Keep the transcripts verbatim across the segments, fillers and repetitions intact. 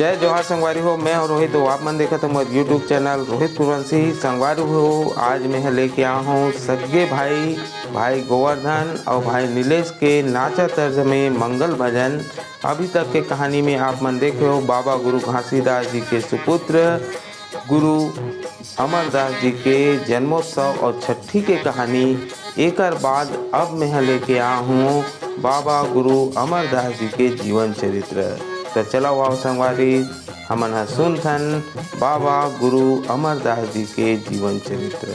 जय जोहार संगवारी हो, मैं हूं रोहित। तो आप मन देखत हो मोर YouTube चैनल रोहित कुरवंशी। संगवारी हो, आज मैं ह लेके आ हूं सग्गे भाई, भाई गोवर्धन और भाई नीलेश के नाचा तर्ज में मंगल भजन। अभी तक के कहानी में आप मन देखे हो बाबा गुरु घासीदास जी के सुपुत्र गुरु अमरदास जी के जन्मोत्सव और छठी के कहानी। एकर बाद अब मैं ह लेके आ हूं बाबा गुरु अमरदास जी के जीवन चरित्र। तो चलो आओ संगवारी, हमन ह सुनथन बाबा गुरु अमरदास जी के जीवन चरित्र।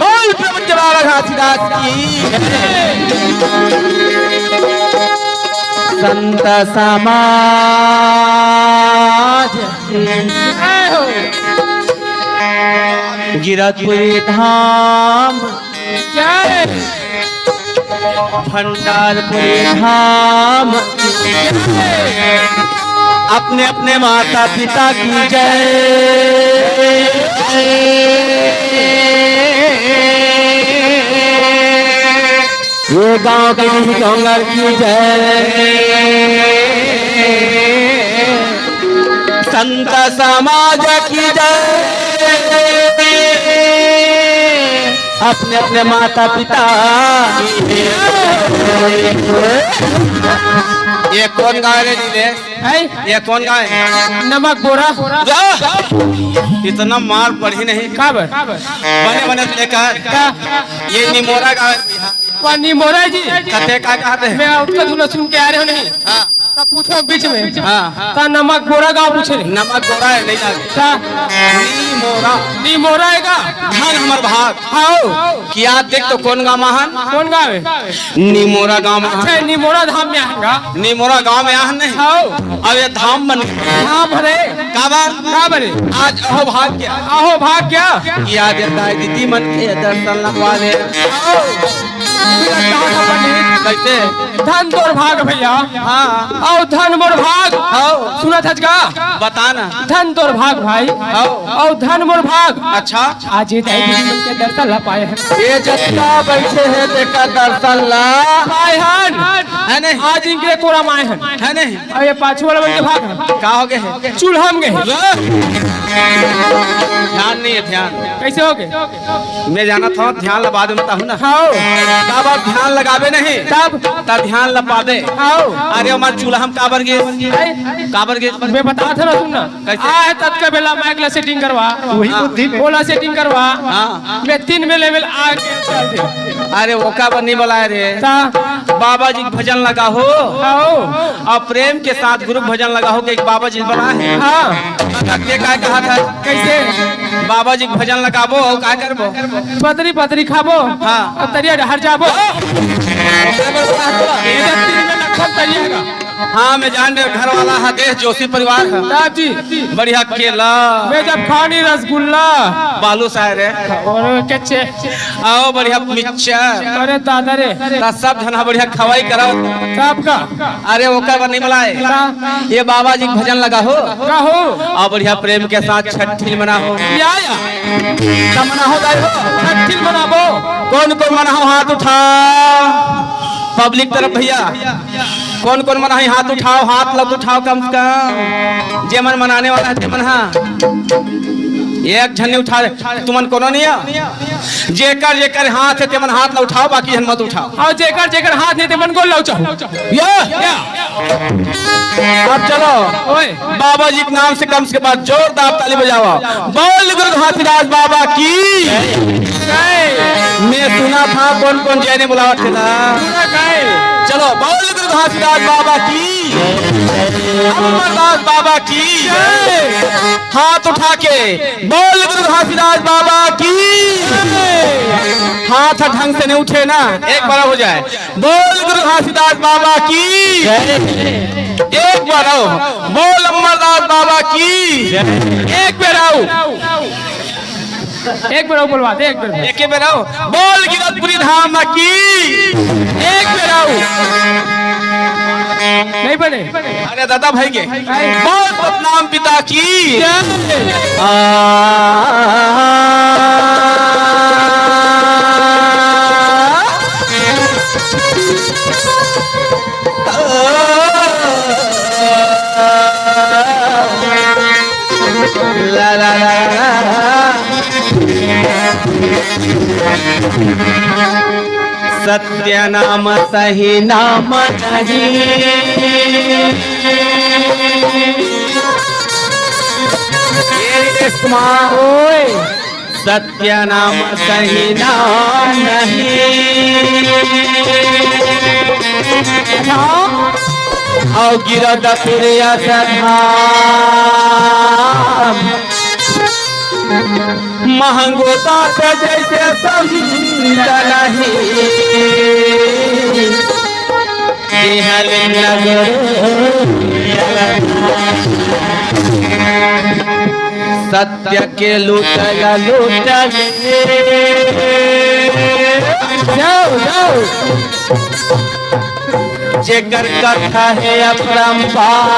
बोल प्रभु जवाला घासीदास की। संत समाज गिरतपुरी धाम, भंडारपुरी धाम, अपने अपने माता पिता की जय। ये गांव के डोंगर की जय। संत समाज की जय। अपने अपने माता पिता। ये कौन गाँव रे नीलेश? हैं? ये कौन गाँव है? नमक बोरा। वाह! इतना मार पड़ी नहीं। का बर? बने बने से लेकर का? ये निमोरा गाँव है भैया। वह निमोरा जी। कते का कहते हैं? मैं उसका धुन सुन के आ रहे हो नहीं। हाँ। तब पूछो बीच में। हाँ। ता नमक बोरा गाँव पूछे नहीं। नमक बोरा है, नहीं जाने। का? निमोरा। निमोरा है का? धन हमर भाग। हाँ। कि आज देख तो कौन गाँव आहन? कौन गाँव है? निमोरा गाँव आहन। अच्छा, निमोरा धाम में आहन का? निमोरा गाँव में आहन नहीं। हाँ। अब ये धाम बन गया। धाम हरे। काबर? काबर? आज अहो भाग्य। अहो भाग्य। कि आज ये दाई दीदी मन के दर्शन लगवा ले। हाँ। कहाँ था पंडित? कैसे? धन तोर भाग भैया। हाँ। अउ धन मोर भाग। हाँ। सुनत हच का? बता ना। धन तोर भाग भाई। हाँ। अउ धन मोर भाग। अच्छा। आज ये दाई दीदी मन के दर्शन ला पाए हन। ये जतका बैठे हे तेकर दर्शन ला पाए हन। है नहीं? आज इनके कोरा माए हन। है नहीं? अउ ये पाछू वाला मन के भाग हन। का हो गए है? चूल्हा में गए। ध्यान नहीं है, ध्यान। कैसे हो गए? मैं जानत हूँ, ध्यान लगा दे, बताहूँ ना। हाँ। काबर ध्यान लगाबे नहीं? तब? तब ध्यान लपा दे। हाँ। अरे, हमार चूल्हा में काबर गे? हैं? काबर गे? मैं बतात हँव ना, सुन ना। कैसे? आ है ततका बेला माइक ला सेटिंग करवा। वही हाँ। बुद्धि में। ओला सेटिंग करवा। हाँ। मैं तीन में लेवल आ के चल दे। अरे, वो काबर नहीं बुलाए रे? ता? बाबा जी के भजन लगा हो। हाँ। अउ प्रेम के साथ गुरु भजन लगा हो के एक बाबा जी बना है। हाँ। के का कहा था? कैसे? बाबा जी के भजन लगाबो अउ का करबो? पतरी पतरी खाबो। हाँ। अउ तरिया डहर जाबो। ये तो तीन में लखन तरिया का। हाँ, मैं जान रहे, घर वाला हा, देश जोशी परिवार हा। ता जी। बढ़िया केला। मैं जब खानी रसगुल्ला। बालू साय रे। अउ कच्चे। अउ बढ़िया मिक्सचर। अरे दादा रे। ता सब झन हा बढ़िया खवाई करत। सबका। अरे ओकर बर नहीं बुलाए। का? ये बाबा जी के भजन लगा हो। का हो? अउ बढ़िया प्रेम के साथ छठ फिल्म मना हो। या, या। तब मना हो दाई हो। छठ फिल्म मनाबो। कौन कौन मना हो हाथ उठा। पब्लिक तरफ भैया। कौन कौन मना हो हाथ उठाओ, हाथ ला उठाओ कम से कम। जे मन मनाने वाला है, ते मन हा। एक झन नहीं उठा रहे। तुमन कोनो नहीं है। जेकर जेकर हाथ है, तेमन हाथ ला उठाओ, बाकी झन मत उठाओ। अउ जेकर जेकर हाथ नहीं, तेमन गोल ला उठाओ। या, या। अब चलो, ओए। बाबा जी के नाम से कम से कम जोरदार ताली बजावा। बोल गुरु घासीदास बाबा की। जय। मैं सुना था कौन कौन जय नहीं बुलावत थे ना। पूरा गाय। चलो, बोल गुरु घासीदास बाबा की, अमरदास बाबा की। हाथ उठा के बोल गुरु घासीदास बाबा की। हाथ ढंग से नहीं उठे ना, एक बार हो जाए। बोल गुरु घासीदास बाबा की। एक बार आओ, बोल अमरदास बाबा की। एक बार आओ। एक बेर अउ बोलवा दे, एक बेर। एके बेर अउ। बोल गिरधपुरी धाम की। एक बेर अउ। नहीं बने। अरे दादा भाई के। नहीं। बोल सतनाम पिता की। जय। आ, ला, ला, ला, ला। सत्य नाम सही नाम नहीं। ये रितेश कुमार। ओए। सत्य नाम सही नाम नहीं। अउ गिरधपुरिया सधाम महंगो दात जैसे संत नहीं। देहल नगर सत्य के लूटल लूटल। जाओ, जाओ। जेकर कथा हे अपरंपार,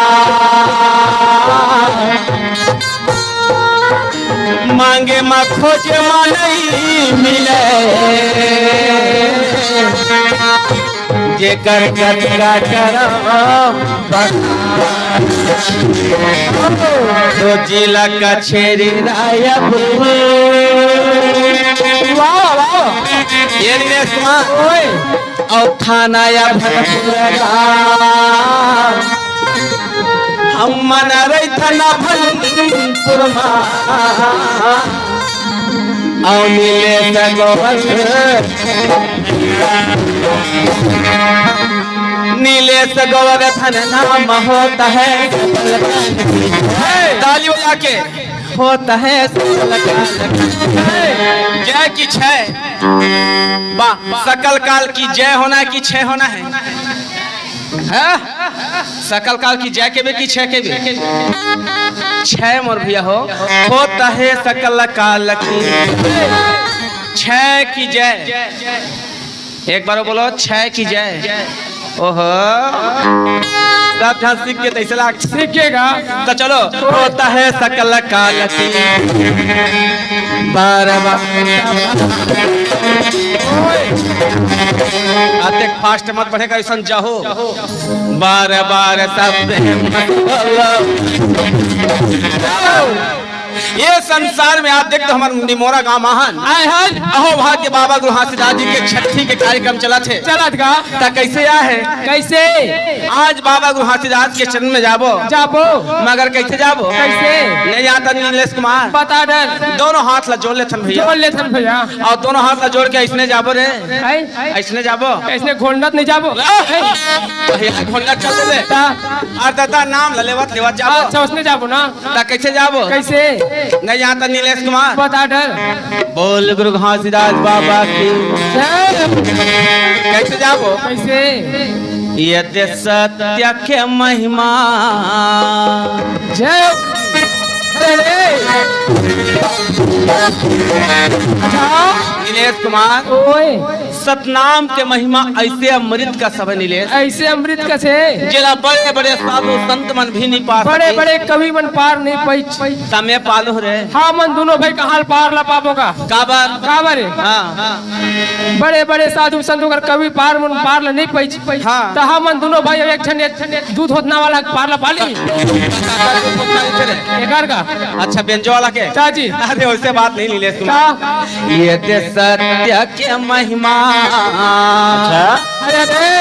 मांगे मा खोजे मा नहीं मिले। जेकर कतका करम बखान। तो जिला कचेरी रायपुर। वाह, वाह। ये दिनेश कुमार। ओए। अउ थाना या भरपुर का। हम मन रही थाना भरपुर मा। अउ नीलेश गोवर्धन। नीलेश गोवर्धन नाम होता है। ताली बजा के। होता है सकल काल की। जय की छय। बा, सकल काल की जय होना है कि छय होना है? हैं? सकल काल की जय के बे कि छय के बे? छय मोर भैया हो। होता है सकल काल की छय की जय। एक बार बोलो, छय की जय। ओहो, सब झन सीख के तैसे लाग। सीखेगा। तो चलो, होता है सकल काल की बार बार। अतेक fast मत बढ़ेगा, ऐसा जाहो। बार बार शब्द है मत बोलो। ये संसार में आप देख तो हमर निमोरा गांव महान। आय हन। अहो भाग्य बाबा गुरु घासीदास जी के छट्ठी के कार्यक्रम चलत हे। चलत गा। त कैसे आय हे? कैसे? आज बाबा गुरु घासीदास के चरण में जाबो। जाबो। मगर कैसे जाबो? कैसे? नहीं आता नीलेश कुमार। बता डर। दोनों हाथ ला जोड़ लेथन भैया। जोड़ लेथन भैया। अउ दोनों हाथ ला जोड़ के ऐसने जाबो रे। हैं? ऐसने जाबो। ऐसने घोंडत नहीं जाबो। आ! हैं? भैया घोंडत चल दे। ता? अरे दादा नाम ला लेवत लेवत जाबो। अच्छा, उसने जाबो ना। त कैसे जाबो? कैसे? नहीं आता नीलेश कुमार। बता डर। बोल गुरु घासीदास बाबा की। जय। कैसे जाबो? कैसे? ये ते सत्य के महिमा। जय। अरे रे। अच्छा। नीलेश कुमार। ओए। सतनाम के महिमा ऐसे अमृत कस हवे नीलेश। ऐसे अमृत कस हे। जेला बड़े बड़े साधु संत मन भी नहीं पा बड़े सके। बड़े कवि मन पार नहीं पाई। त मैं पालूं रे। हाँ, मन दोनों भाई कहाँ पार ला पाबो का? काबर? काबर हे? हाँ। बड़े बड़े साधु संत ओकर कवि पार मन पार ला नहीं पाई। हाँ। त हमन दोनों भाई एक ठन, एक ठन दूध होतना वाला पार ला पाली। एकर का? अच्छा, बेंजो वाला के? चाची। अरे, वैसे बात नहीं, नीलेश कुमार। का? ये ते सत्य के महिमा। अच्छा। अरे, अरे।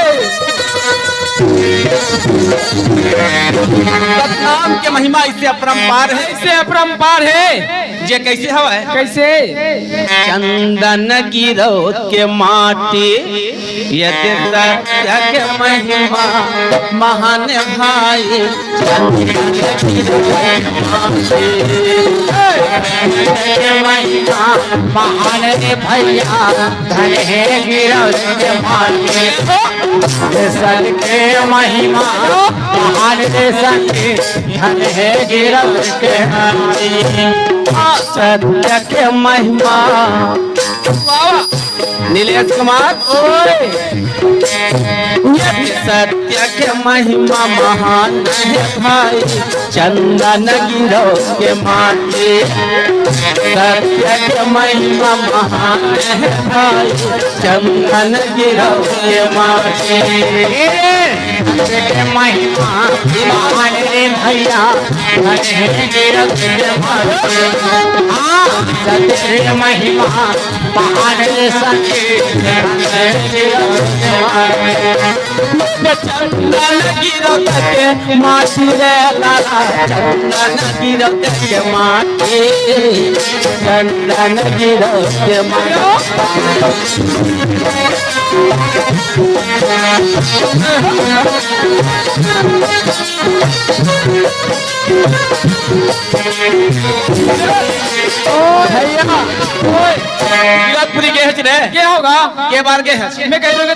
सतनाम के महिमा इससे अपरंपार हे। इससे अपरंपार हे। जे कइसे हवय? कइसे? चंदन गिरौद के माटी, ये दे सत्य के महिमा महान भाई। चंदन गिरौद के माटी, ये दे सत्य के महिमा महान रे भैया, धन हे गिरौद के माटी। देसन के महिमा महान, देसन के धन हे गिरौद के माटी। सत्य के महिमा। वाह, वाह। नीलेश कुमार, ओए। सत्य के महिमा महान हे भाई, चंदन गिरौद के माटी। सत्य के महिमा महान हे भाई, चंदन गिरौद के माटी। सत्य के महिमा महान रे भैया, धन हे गिरौद के माटी। हाँ, सत्य के महिमा महान रे सखी, धन हे गिरौद के माटी। चंदन गिरौद के माटी रे लाला, चंदन गिरौद के माटी, चंदन गिरौद के माटी। भैया, ओए। गिरौदपुरी गे हच रे? गे होगा। के बार गे हच? मैं कह दूंगा,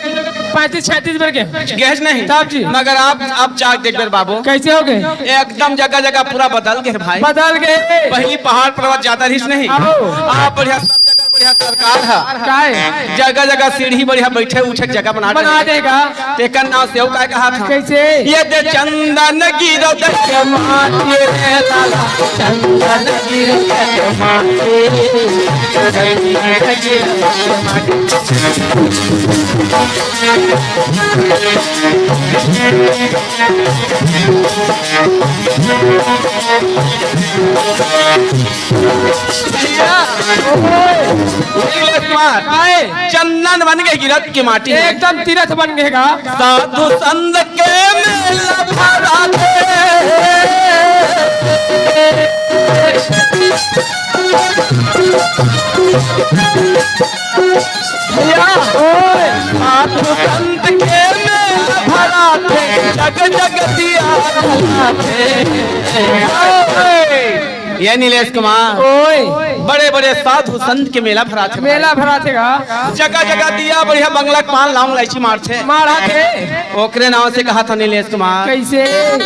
पैंतीस छत्तीस बार गे। गे हच नहीं? साहब जी। मगर आप, आप जाके देख बेर बाबू। कइसे हो गे? एकदम जगह जगह पूरा बदल गे भाई। बदल गे। पहिली पहाड़ पर्वत जादा रहिस नहीं। आओ। आप बढ़िया, सब जगह बढ़िया सरकार ह। काय? जगह जगह सीढ़ी बढ़िया बइठे उठे के जगह बना बना देगा। तेकर नाव से अउ काय कहा था? कइसे? ये दे चंदन गिरौद के माटी रे लाला, चंदन गिरौद के माटी, चंदन गिरौद के माटी। भैया, ओए, नीलेश कुमार, काय? चंदन बन गे गिरौद के माटी। एकदम तीरथ बन गे गा। साधु संत के मेला भरा थे। भैया, ओए। साधु संत के मेला भरा थे, जग जग दिया जला थे। ओए। ये नीलेश कुमार, ओए। बड़े बड़े साधु संत के मेला भरा थे। मेला भरा थे गा। जगह जगह दिया बढ़िया बंगला के पान लौंग लाइची मारथे। मारथे। ओकरे नाव से कहा था नीलेश कुमार। कइसे?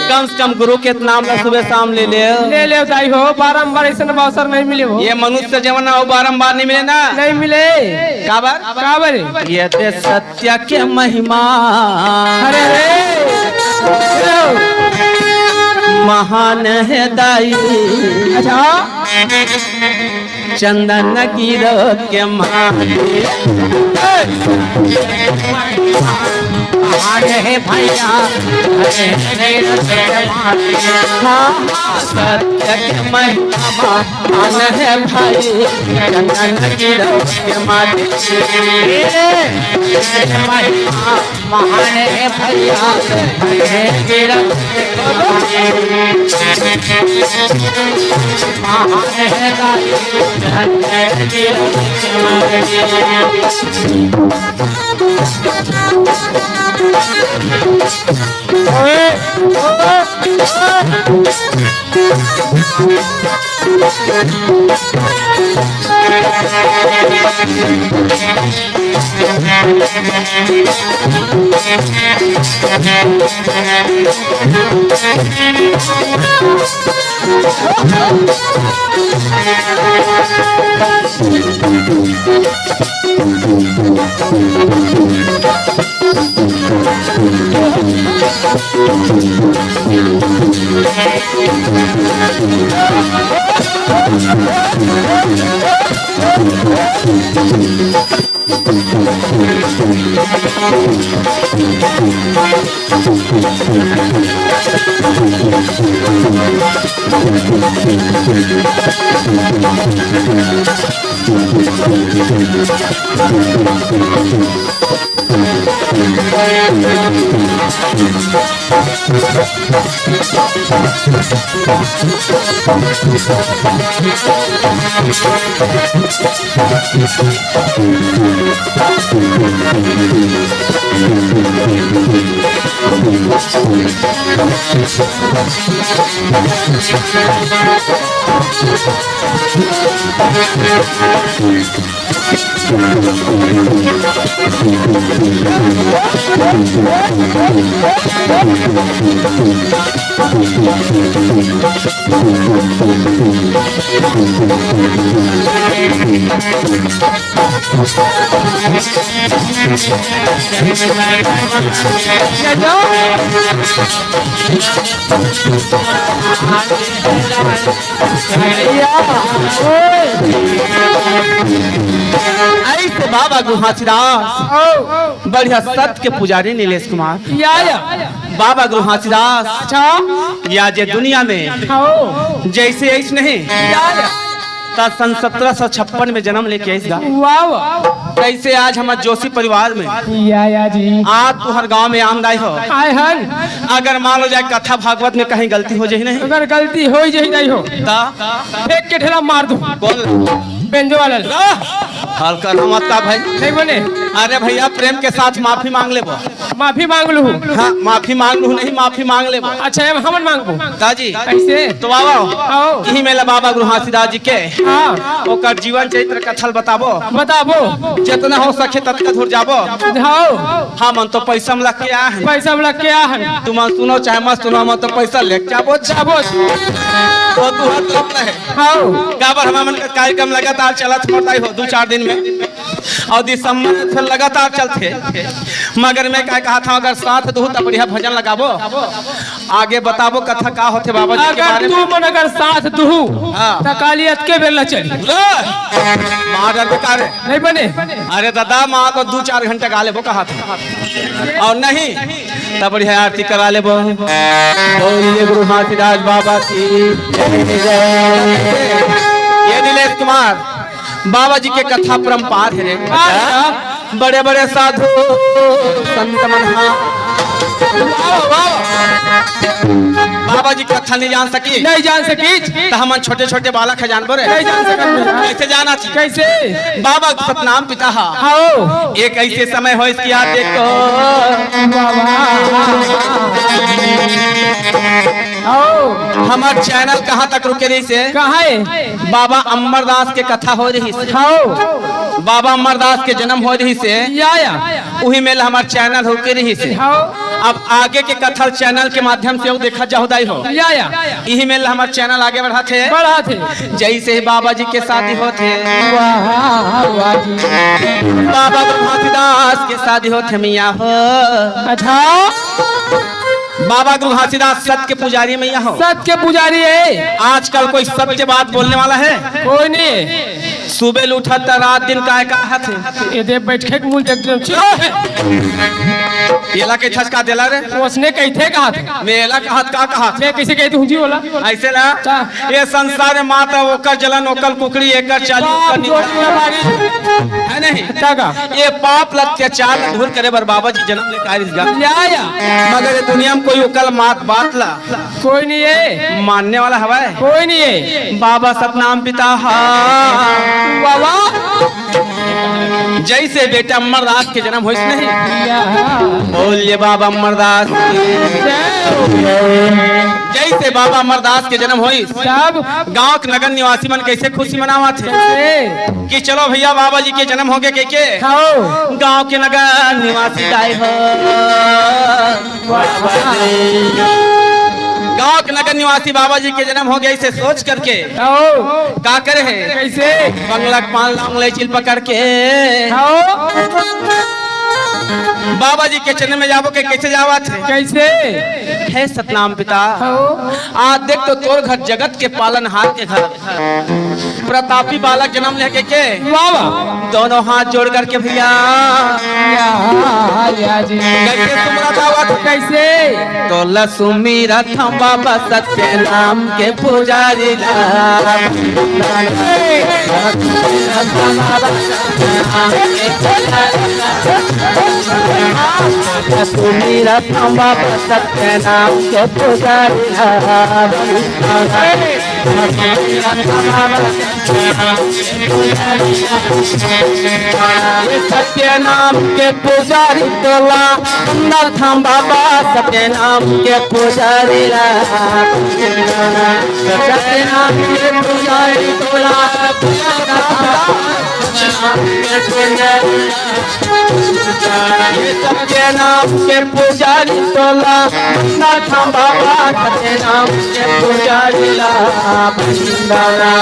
कम से कम गुरु के नाम ला सुबह शाम ले ले। ले ले दाई हो, बारंबार अइसन अवसर नहीं मिले हो। ये मनुष्य जीवन अउ बारंबार नहीं मिले ना। नहीं मिले। काबर? काबर? ये दे सत्य के महिमा। अरे रे। महान हे दाई। अच्छा। चंदन गिरौद के माटी। अरे हे भैया, अरे हे गिरौद के माटी। हाँ, हाँ, सत्य के महिमा महान हे भाई, चंदन गिरौद के माटी। ए, महिमा महान हे भैया, हे गिरौद के माटी। महान हे भाई, हे गिरौद के माटी। अइसे बाबा गुरु घासीदास बढ़िया सत के पुजारी नीलेश कुमार। या, या। बाबा गुरु घासीदास, अच्छा। या जे दुनिया में, हाँ। जैसे ऐस नहीं, या, या। त सन सत्रह सौ छप्पन में जन्म लेके आइस गा। वाह, वाह। तैसे आज हमर जोशी परिवार में, या, या जी। आज तुहर गांव में आमदाई हो। आए हन। अगर मान लो जाए कथा भागवत में कहीं गलती हो जाही नहीं, अगर गलती हो जाही नहीं हो, त फेंक के ठेला मार दूं। कौन? बेंजो वाला। हल्का ना मत का भाई। नहीं बने। अरे भैया, प्रेम के साथ माफी मांग लेबो। माफी मांग लू। हाँ, माफी मांग लू नहीं, माफी मांग लेबो। अच्छा, हम हमन मांगबो। ताजी। कैसे? तो बाबा, आओ। यही मेला बाबा गुरु घासीदास जी के। हाँ। ओकर जीवन चरित्र कथा ल बताबो। बताबो। जितना हो सके ततका दूर जाबो। जाओ। हमन तो पैसा में लग के आ हन। पैसा में लग के आ हन। तुमन सुनो चाहे मत सुनो, हमन तो पैसा लेके जाबो। जाबो। तो तू हर तरफ रहे। हाँ। काबर हमन के कार्यक्रम लगातार चलत होता ही हो दू चार दिन में। अउ दिसंबर में फिर लगातार चलथे। मगर मैं का कहा था, अगर साथ दुहू त बढ़िया भजन लगाबो, आगे बताबो कथा का होथे बाबा जी के अगर बारे तू में। मन अगर साथ दुहू, हाँ। त काली अतके बेर ल चली। लो, मार डर बेकार है। नहीं बने। अरे दादा, माँ तो दू चार घंटा गा लेबो कहा था, अउ नहीं त बढ़िया आरती करा लेबो। बोलिए गुरु घासीदास बाबा की जय। ये नीलेश कुमार बाबा जी के कथा परंपार है रे। अच्छा। बड़े बड़े साधु संत मन हा। वाह, वाह। बाबा जी कथा नहीं जान सकी। नहीं जान सकी। त हमन छोटे छोटे बालक है जानबो रे। नहीं जान सकत। कैसे जाना थी? कैसे? बाबा सतनाम पिता हा। हाँ। एक ऐसे समय हो इसकी याद देखो। वाह, वाह। हाँ। हमर चैनल कहाँ तक रुके रहिसे? कहाँ है? बाबा अमरदास के कथा हो रहिसे। हाँ। बाबा अमरदास के जन्म हो रहिसे। या, या। उही मेर हमर चैनल हो के रहिसे। हाँ। अब आगे के कथा चैनल के माध्यम से अउ देखा जाहू दाई हो। या, या। इही मेर हमर चैनल आगे बढ़ाथे। बढ़ाथे। जैसे ही बाबा जी के शादी होथे। वाह, वाह जी। बाबा गुरु घासीदास के शादी होथे मिया हो। अच्छा। बाबा गुरु घासीदास सत के पुजारी मैया हो। सत के पुजारी है। आजकल कोई सत्य बात बोलने वाला है? कोई नहीं। सुबह ले उठा त रात दिन काय का हाथ है? ये दे बैठ के मुंह देख दे। एला के ठसका देला रे। उसने कही थे कहा था। मेला कहा का कहा? मैं किसी कही तू जी बोला। ऐसे ना? का? ये संसार में माता ओकर जलन, ओकर कुकड़ी, एकर चाली, बाप ओकर निंदा। जोड़ी हमारी। है नहीं? का का? ये पाप ल अत्याचार ल दूर करे बर बाबा जी जन्म ले कारिस गा। या, या। मगर ये दुनिया में कोई ओकर मात बात ला कोई नहीं है। मानने वाला हवय? कोई नहीं है। बाबा सतनाम पिता हा। बाबा। जैसे बेटा अमरदास के जन्म होइस नहीं। या। बोलिए बाबा अमरदास की। जय। जैसे बाबा अमरदास के जन्म होइस। तब? गांव के नगर निवासी मन कैसे खुशी मनावत हे? कैसे? कि चलो भैया बाबा जी के जन्म हो गए के, के? खाओ। गांव के नगर निवासी दाई हो। गांव के नगर निवासी बाबा जी के जन्म हो गए, इसे सोच करके आओ। का करे है? कैसे? बंगला के पान लौंग ले चिल पकड़ के आओ। बाबा जी के चरण में जाबो के कैसे जावत है? कैसे? हे सतनाम पिता, आओ। आज देख तो तोर घर जगत के पालनहार के घर प्रतापी बालक जन्म लेके के वाह, वाह। दोनों हाथ जोड़ करके भैया या, या जी। कैसे सुमरत आवत? कैसे? तोला सुमिरत हम बाबा सत्य नाम के पुजारी ला। सुमिरत हम बाबा सत्य नाम के पुजारी ला। ये सत्य नाम के पुजारी तोला, नथम बाबा सत्य नाम के पुजारी ला। सत्य नाम के पुजारी तोला, ये सत्य नाम के पुजारी तोला, नथम बाबा सत्य नाम के पुजारी ला। वंदना।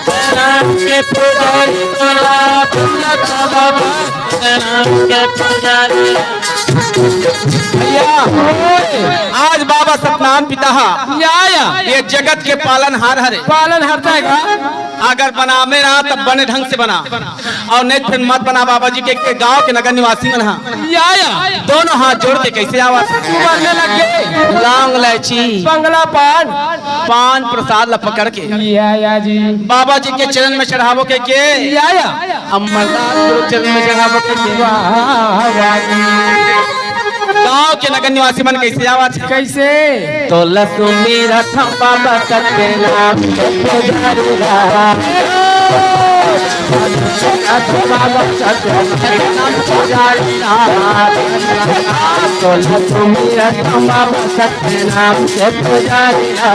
सत्य नाम के पुजारी तोला, नथम बाबा सत्य नाम के पुजारी ला। भैया, आज बाबा सतनाम पिता हा। या, या। ये जगत के पालनहार हरे। पालनहार जाएगा। अगर बनावे ना, तब बने ढंग से बना, और नहीं फिर मत बना। बाबा जी के, के गांव के नगर निवासी मन हा। या, या। दोनों हाथ जोड़ के कैसे आवा? तू मरने लग गए। लौंग, इलायची, बंगला पान। पान प्रसाद ला पकड़ के या, या जी। बाबा जी के चरण में चढ़ावो के, के? या, या। अमरदास गुरु चरण में चढ़ावो के, के? वाह, वाह जी। गांव के नगर निवासी मन कैसे आवत हे? कैसे? तोला सुमिरत हंव बाबा सत्य नाम के पुजारी ला। बाबा सत्य नाम के पुजारी ला। तोला सुमिरत हंव बाबा सत्य नाम के पुजारी ला।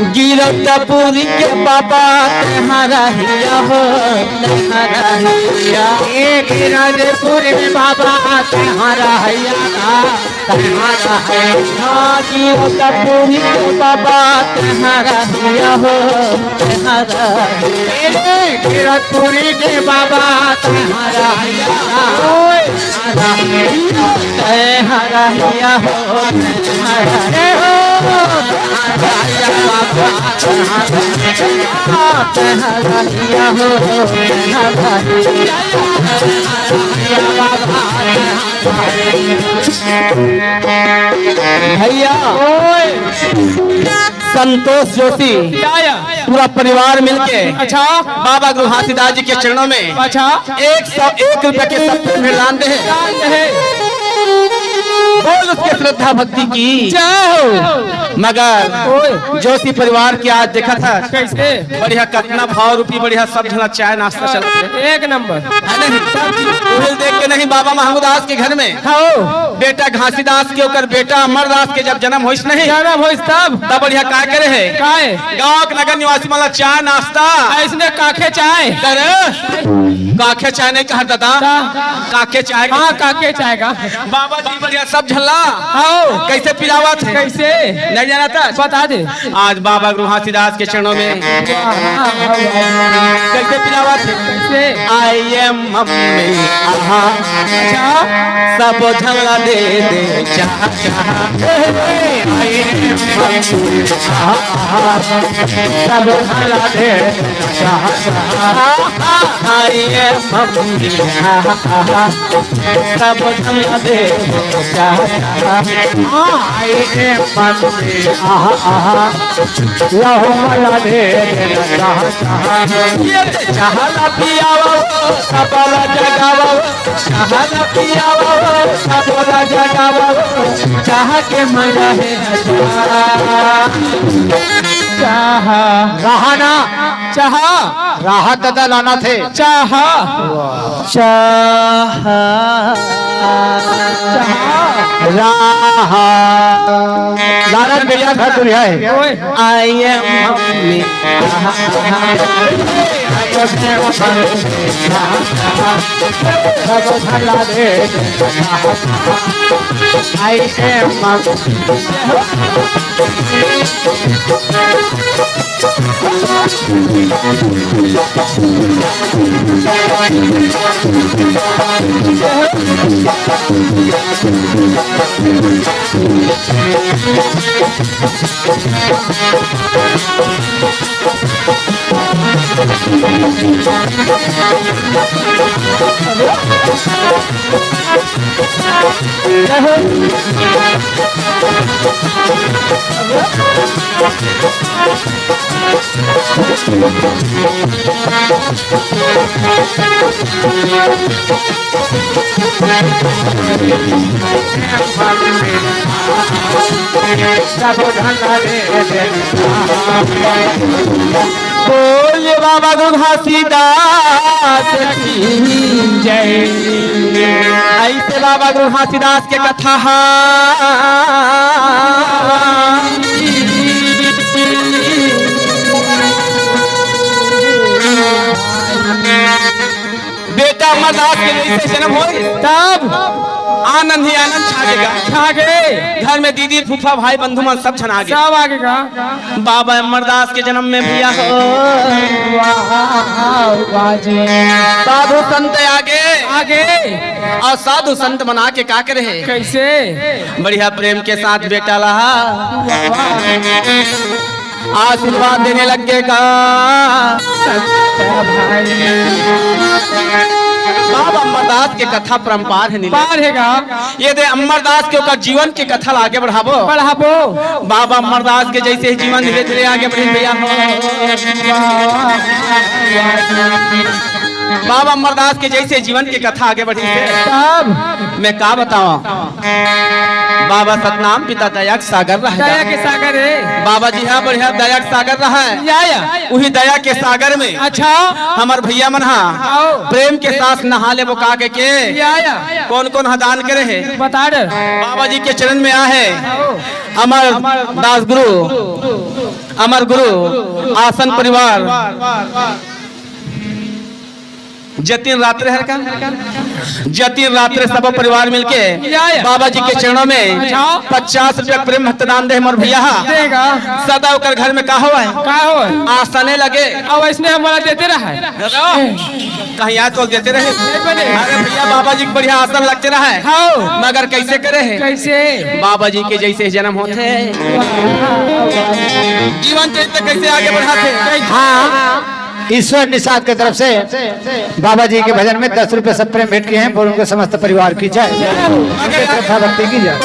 गिरौदपुरी के बाबा तेंहा रहिया हो, तेंहा रहिया। ए गिरौदपुरी के बाबा तेंहा रहिया, तेंहा रहिया। हाँ, गिरौदपुरी के बाबा तेंहा रहिया हो, तेंहा रहिया। ए गिरौदपुरी के बाबा तेंहा रहिया। ओए। तेंहा रहिया हो, तेंहा रहिया हो, तेंहा रहिया बाबा, तेंहा रहिया, तेंहा रहिया हो, तेंहा रहिया, तेंहा रहिया बाबा, तेंहा रहिया। भैया, ओए। संतोष जोशी, या, या। पूरा परिवार मिलके अच्छा। बाबा गुरु घासीदास जी के चरणों में अच्छा। एक सौ एक रुपया के सब कुछ भेंट दान दे हे। दान दे हे। बोल उसके श्रद्धा भक्ति की जय हो। मगर ओए। जोशी परिवार के आज देखा था कैसे? बढ़िया कतना भाव रूपी बढ़िया सब झना चाय नाश्ता चलत हे। एक नंबर। है नहीं? उहिल देख के नहीं बाबा महंगूदास के घर में हाँ। बेटा घासीदास के, ओकर बेटा अमरदास के जब जन्म होइस नहीं, जन्म होइस तब? तब बढ़िया काय करे हे? काय? गांव के नगर निवासी मन ला चाय नाश्ता। अइसने काखे चाय? करे? काखे चाय नहीं कहत दादा। का? काखे चाय। हाँ, काखे चाय का। बाबा जी बढ़िया सब झन ला। हाँ। कैसे पिलावत हे? कैसे? नहीं जानत? बता दे। आज बाबा गुरु घासीदास के चरणों में कैसे पिलावत हे? कैसे? आइए मम्मी आहा, अच्छा। सब झन ला दे दे चाह, चाह। आइए मम्मी आहा, आहा, सब झन ला दे दे चाह, चाह। आइए मम्मी आहा, आहा, सब झन ला दे दे चाह, चाह। आइए मम्मी आहा, आहा, लहू मन दे दे चाह, चाह। ये चाह ला पियावा, सबला जगावा, चाह ला पियावा, सबला जगावा, चाह के मजा हे चाह। रहा ना। चाहा। राहत ददा लाना थे। चाहा। चाहा। चाहा। राहा। लालन बेटा घर दुरिहा है। ओए। I am mummy. I am mummy. बोल बाबा गुरु घासीदास की जय। ऐसे बाबा गुरु घासीदास के कथा हा। बेटा अमरदास के जैसे जन्म होय, तब आनंद ही आनंद छा गेगा। छा गे। घर में दीदी, फूफा, भाई, बंधु मन सब झन आ गे। सब आ गे का? बाबा अमरदास के जन्म में भैया हो। वाह, वाह जी। साधु संत आगे। आगे। अउ साधु संत मन आके का करे हे? कइसे? बढ़िया प्रेम के साथ बेटा ला आशीर्वाद देने लग गे का। बाबा अमरदास के कथा परंपार हे नीले। पार हे का? ये दे अमरदास के ओकर जीवन के कथा ला आगे बढ़ाबो। बढ़ाबो। बाबा अमरदास के जैसे ही जीवन धीरे धीरे आगे बढ़े भैया हो। बाबा अमरदास के जैसे जीवन के कथा आगे बढ़ी से तब मैं का बताओ। बाबा सतनाम पिता दया के सागर रहे। दया के सागर हे। बाबा जी हा बढ़िया दया के सागर रहे। या, या। उही दया के सागर में अच्छा। हमर भैया मन हा आओ। प्रेम के साथ नहा लेबो का के, के? या, या। कौन कौन हा दान करे हे? बता दे। बाबा जी के चरण में आ हे। आओ। अमर दास गुरु, अमर गुरु, आसन परिवार, जतिन रात्रे हर का, जतिन रात्रे सब परिवार मिलके या, या। बाबा जी के चरणों में अच्छा। पचास रुपया प्रेम भक्त दान दे हमर भैया हा। देगा। सदा ओकर घर में का होय? का होय? आसने लगे। अब ऐसने हमला देते रहे। कहीं याद तो देते रहे। नहीं बने। अरे भैया, बाबा जी के बढ़िया आसन लगते रहे। हाँ। मगर कैसे करे हे? कैसे? बाबा जी के जैसे जन्म होते। जीवन चरित्र कैसे आगे बढ़ाते? हाँ। ईश्वर निषाद के तरफ से बाबा जी के भजन में दस रुपए सब प्रेम भेंट किए हैं। बोल उनके समस्त परिवार की जय, उनके श्रद्धा भक्ति की जय।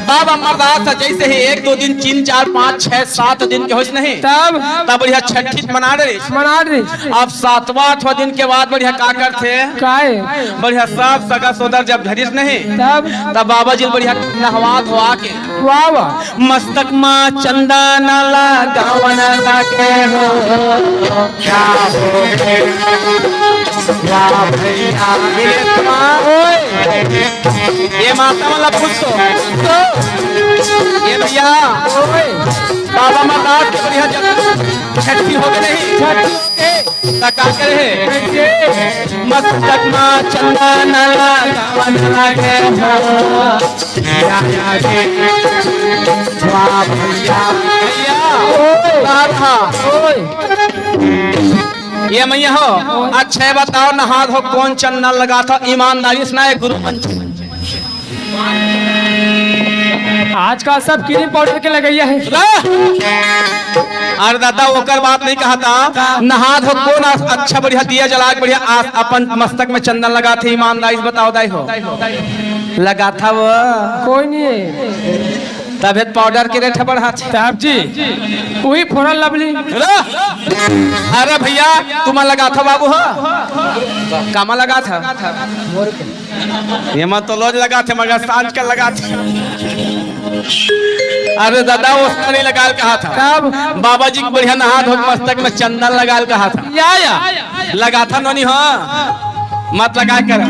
बाबा अमरदास जैसे ही एक दो दिन, तीन, चार, पाँच, छह, सात दिन के होश नहीं, तब? तब बढ़िया छठी मना रहे। मना रहे। अब सातवां आठवां दिन के बाद बढ़िया का करथे? काय? बढ़िया सब सगा सोदर जब धरिस नहीं, तब? तब बाबा जी बढ़िया नहवा धोवा के वाह, वाह। मस्तक मा चंदन लगावन लागे हो। क्या हो रे? वाह भैया, ये माँ, ओए। ये माता वाला पूछ तो। ये भैया, ओए। बाबा अमरदास के बढ़िया जब छठी हो गई नहीं। छठी। त का करे हे? मस्तक मा चंदन लगावन लागे हो। या, या, जी। वाह भैया। भैया। ओए। राधा। ओए। ये मैया हो, अच्छा ये बताओ, नहा धो कौन चंदन लगाथे? ईमानदारी से ना, ये गुरु मंच। आजकल सब क्रीम पाउडर के लगइया हे। अरे दादा, ओकर बात नहीं कहा था। नहा धो कौन अच्छा बढ़िया दिया जला के बढ़िया आस-, अपन मस्तक में चंदन लगाथे? ईमानदारी से बताओ दाई हो। लगाथा वो? कोई नहीं हे। तभे त पाउडर के रेट ह बढ़ाथे। साहब जी, वही फोरन लवली। रो। अरे भैया, तुमन लगाथव बाबू हो? कामा लगाथव? एमा तो रोज लगाथे, मगर सांझ के लगाथे। अरे दादा, ओसने नइ लगाय ल कहाथंव। कब? बाबा जी के बढ़िया नहा धो के मस्तक में चंदन लगाय ल कहाथंव। या, या। लगाथव नोनी हो? मत लगाय कर।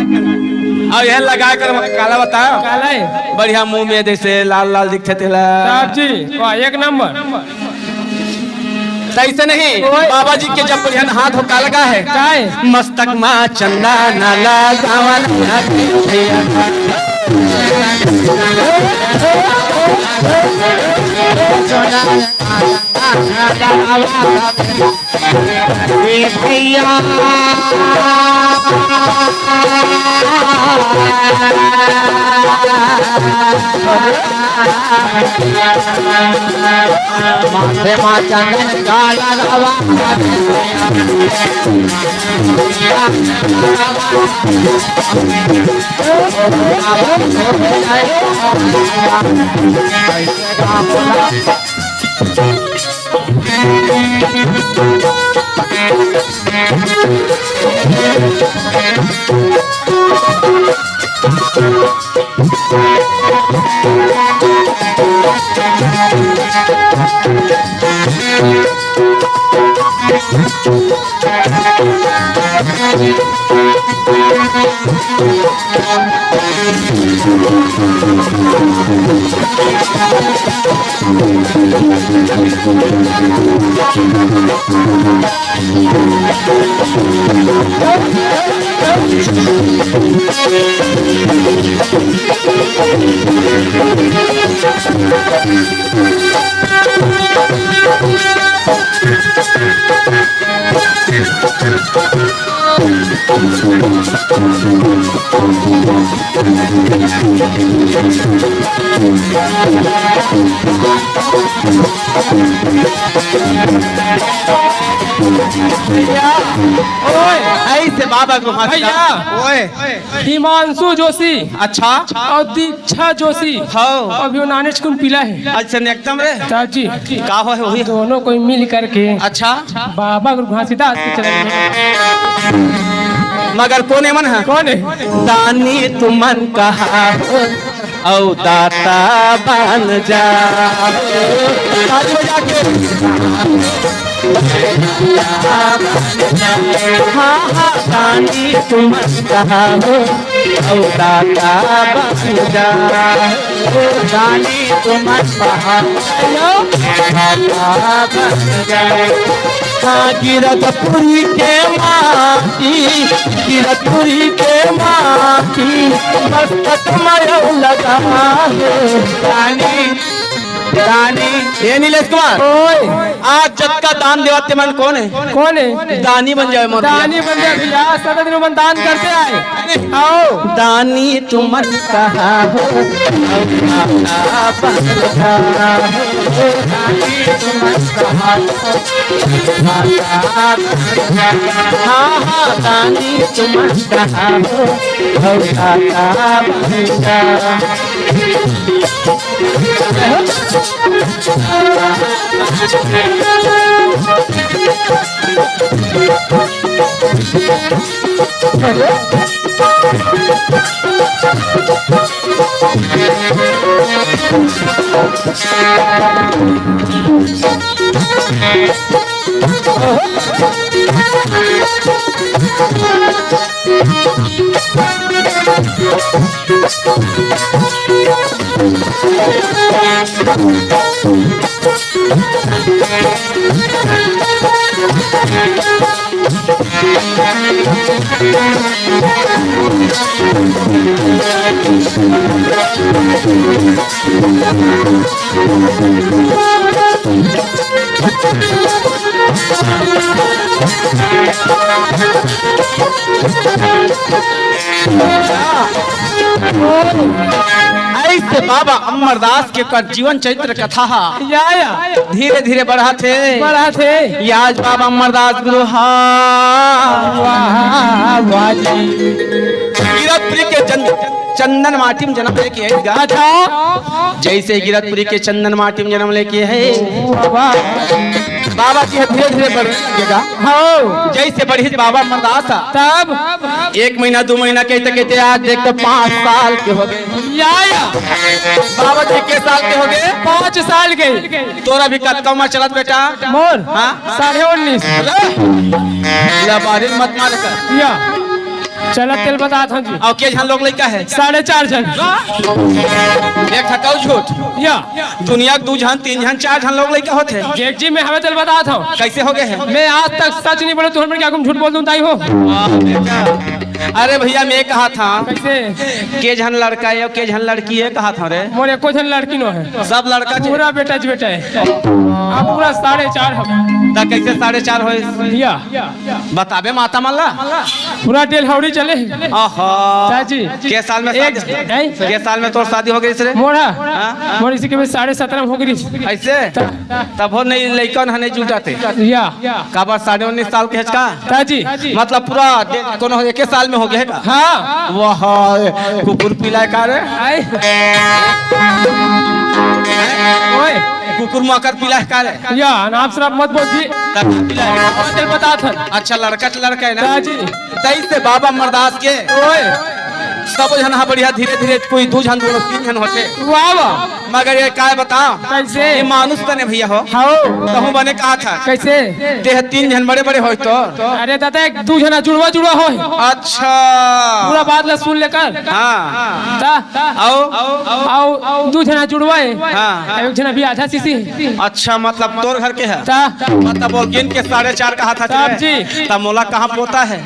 अउ एह लगाय कर, काला बतावंव। काला हे? बढ़िया मुंह में जइसे लाल लाल दिखथे तेला। साहब जी, वाह, एक नंबर। त अइसे नहीं, ओए। बाबा जी के जब बढ़िया नहा धो के काला हे। काय? मस्तक मा चंदन लगावन भैया। ए भैया। माथे मा चंदन काला रवा। ओए, अइसे बाबा को मत भैया। ओए। हिमांशु जोशी। अच्छा। अउ दीक्षा जोशी। हव। अभी वो नानेच कुन पीला हे। अच्छा, एकदम रे। साहब जी। का हो हे वही? दोनों कोई मिल करके। अच्छा। बाबा गुरु घासीदास के चरण में। मगर कोन ए मन ह? कोन हे? दानी तुमन कहा हो, अउ दाता बन जा। ताली बजा के। हाँ, हाँ, दानी तुमन कहा हो, अउ दाता बन जा। दानी तुमन कहा हो, दाता बन जा। हाँ, गिरधपुरी के माटी, गिरधपुरी के माटी, मस्तक मा अउ लगा हे। दानी, दानी। ए नीलेश कुमार, ओए। आज जतका दान देवत ते मन कोन हे? कोन हे? दानी बन जावे मोर भैया। दानी बन जावे भैया, सदा दिन मन दान करते आए। अउ दानी तुमन कहा हो, अउ दाता बन जा हो, दानी तुमन कहा हो, दाता बन जा। हाँ, हाँ, दानी तुमन कहा हो, अउ दाता बन जा। अइसे बाबा अमरदास के कर जीवन चरित्र कथा हा या, या। धीरे धीरे बढ़त हे। बढ़त हे। ये आज बाबा अमरदास गुरु हा। वाह, वाह जी। गिरधपुरी के जन चंदन माटी में जन्म लेके हे गा। अच्छा। जइसे गिरतपुरी के चंदन माटी में जन्म लेके हे। वाह। बाबा जी ह धीरे धीरे बढ़े लगेगा। हाँ। जइसे बढ़िस बाबा अमरदास ह। तब? एक महीना, दू महीना कहते कहते आज देख तो पाँच साल के होगे। या, या। बाबा जी के साल के होगे? पाँच साल के। तोर अभी कतका उमर चलत बेटा? मोर? हाँ? साढ़े उन्नीस। अरे, लबारी मत मार कर। या। चला तेल बतात हँव जी। अउ के झन लोग लइका हे? साढ़े चार झन। एक ठका झूठ। या। दुनिया के दू झन, तीन झन, चार झन लोग लइका होथे। जेठ जी, मैं हवे तेल बतात हँव। कइसे होगे हे? मैं आज तक सच नहीं बोलँव, तुँहर मन के आगू में झूठ बोल दूँ ताई हो। अरे भइया, मैं कहत हँव। कइसे? के झन लड़का हे अउ के झन लड़की हे कहत हँव रे। मोर एको झन लड़की नो हे। सब लड़का हे? पूरा बेटा जी बेटा हे। अब पूरा साढ़े चार हवे। त कइसे साढ़े चार होइस? या। बताबे माता मन ला। पूरा डेलहौड़ी चले हे। आहा। चाची। के साल में एक, शादी, हैं? के साल में तोर शादी होगे रिहिस रे? मोर ह? हाँ? मोर इसी के भी साढ़े सत्रह में होगे रिहिस। अइसे? त- तभो नहीं लइका ह नहीं जुटाथे। या। काबर साढ़े उन्नीस साल के हच का? चाची। मतलब पूरा दे-, कोनो एके साल में होगे हे का? हाँ। वाह, कुकुर पीला हे का रे? आय। ओए। कुकुर माकर पीला हे का रे? या, अनाप शनाप मत बोल जी। तब पीला हे। तेल बतात हँव। अच्छा, लड़का तो लड़का हे ना? चाची। तइसे बाबा अमरदास के ओए। सबो झन ह बढ़िया, धीरे धीरे कोई दू झन, दू तीन झन होथे। वाह, वाह। मगर ये काय बतावँव? कइसे? ये मानुष तने भइया हो। हव। तहूँ बने कहत हस। कइसे? तेह तीन झन बड़े बड़े होइस तो। अरे दादा, एक दू झन जुड़वा जुड़वा होय। अच्छा। पूरा बात ला सुन ले कर। हाँ। त? अउ? अउ दू झन जुड़वा हे। हाँ। एक झन अभी आधा सीसी। अच्छा, मतलब तोर घर के हे? त? मतलब बोल गिन के साढ़े चार कहत हस तब रे। जी। त मोला कहाँ पोता हे?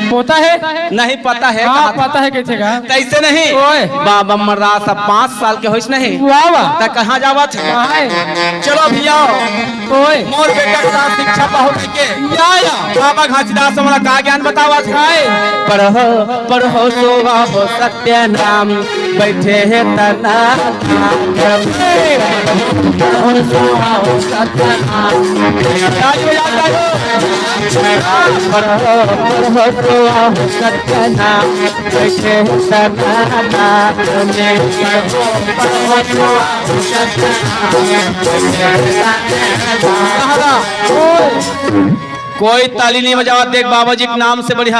पोता हे? नहीं पता हे, हाँ, कहा था। पता हे कइसे का? तइसे नहीं। ओए। बाबा अमरदास ह पाँच साल के होइस नहीं। वाह, वाह। त कहाँ जावत हे? कहाँ हे? चलो भइया। ओए। मोर बेटा के साथ शिक्षा पाहू कहिके। या, या। बाबा घासीदास हमला का ज्ञान बतावत हे? काय? पढ़ो, पढ़ो, सुनो हो सत्य नाम, बइठे हे तना। ताली बजाओ, ताली। कोई ताली नहीं बजावत। देख, बाबा जी के नाम से बढ़िया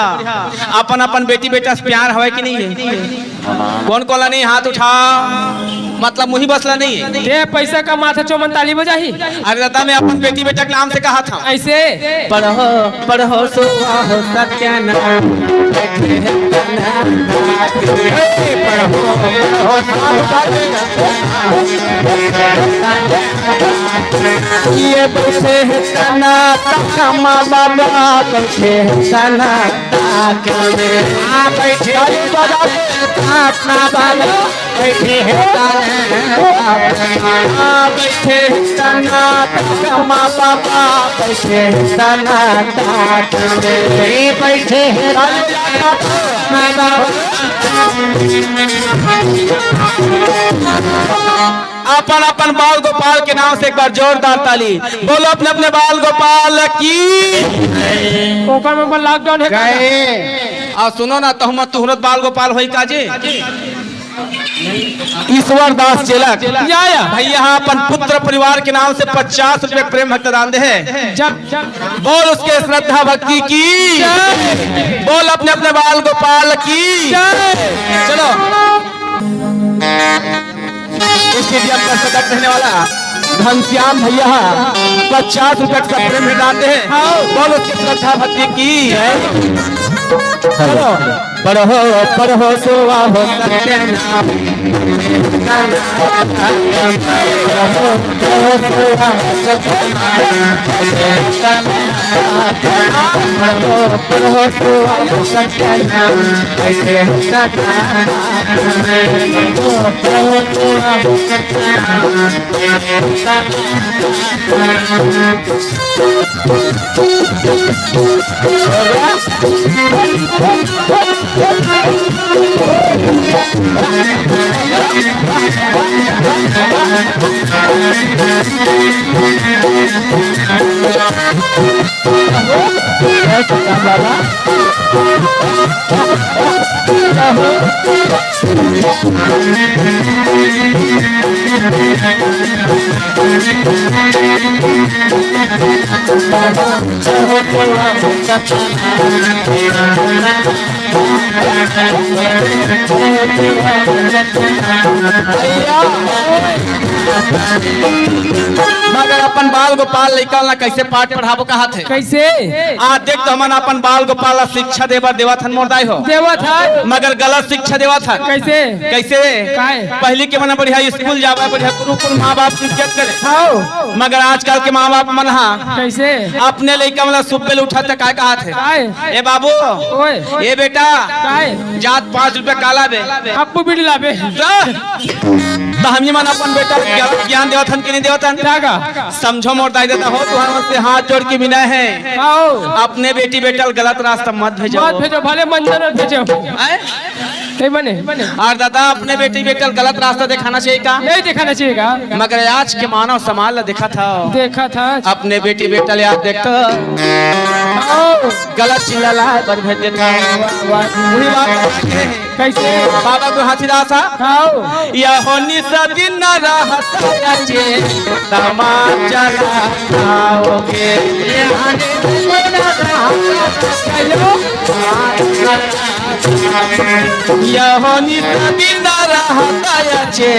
अपन अपन बेटी बेटा से प्यार हवय कि नहीं हे? कोन कोला नहीं, हाथ उठा। मतलब मुही बसला नहीं हे। ये पैसा कमाथे चो मन ताली बजाही। अरे दादा, मैं अपन बेटी बेटा के नाम से कहत हँव। अइसे? पढ़ो, पढ़ो, सुनो हो सत्य नाम। पढ़ो, पढ़ो, सुनो हो सत्य नाम। ये बइठे हे सनातन माँ बाबा, बइठे हे सनातन। हाँ, बइठे हे सनातन माँ बाबा। बइठे हे तन, हाँ, बइठे हे तन, कमा बाबा, बइठे हे तन, रे बइठे हे तन, अपन अपन बाल गोपाल के नाम से एक बार जोरदार ताली। बोलो अपने अपने बाल गोपाल की। ओकर में lockdown हे का? गए। अउ सुनो ना, तहूँ मन तुँहरो बाल गोपाल होही का जी? ईश्वर दास चेलक। या, या। भइया ह अपन पुत्र परिवार के नाम से पचास रुपया प्रेम भक्त दान दे हे। जब, जब बोल उसके श्रद्धा भक्ति की। जय। बोल अपने अपने बाल गोपाल की। जय। चलो। Stadium का सदस्य रहने वाला घनश्याम भइया ह पचास रुपया के प्रेम दान दे हे। हाँ। बोल उसके श्रद्धा भक्ति की। जय। चलो। पढ़ो, पढ़ो, सुनो हो सत्य नाम। पढ़ो, सुनो हो सत्य नाम। पढ़ो, सुनो हो सत्य नाम। पढ़ो, सुनो हो सत्य नाम। मगर अपन बाल गोपाल लइका ला कइसे पाठ पढ़ाबो कहत हे? कइसे? आज देख तो हमन अपन बाल गोपाल ला शिक्षा देबर देवत हन मोर दाई हो। देवत हन। मगर गलत शिक्षा देवत हन। कइसे? कइसे? काय? पहिली के मन बढ़िया स्कूल जावे, बढ़िया गुरुकुल, माँ बाप की इज्जत करे। हव। मगर आजकल के माँ बाप मन हा कइसे? अपने लइका मन ला सुबह ले उठत हे, काय कहत हे? काय? ए बाबू, ओए। ए बेटा, काय? जात पाँच रुपया काला बे। अप्पू बीड़ी लाबे। त, त हम ही मन अपन बेटा ला गलत ज्ञान देवत हन कि नहीं देवत हन? का का? समझो मोर दाई ददा हो, तुहर से हाथ जोड़ के विनय हे। आओ। अपने बेटी बेटा ला गलत रास्ता मत भेजो। मत भेजो, भले मंदिर मत भेजो। आय? नहीं बने। और दादा, अपने बेटी बेटा ला गलत रास्ता देखाना चाहिए का? नहीं देखाना चाहिए का? मगर आज के मानव समाज ला देखत हव। देखत हव। अपने बेटी बेटा ला याद देख तो। आओ। गलत चिल्ला ला पर भेज देता हूँ। वाह, वाह। वही बात है। कइसे? बाबा गुरु घासीदास हा? आओ। यहो निस दिन रहत अचे, तमा चला आओगे। यहो निस दिन रहत अचे,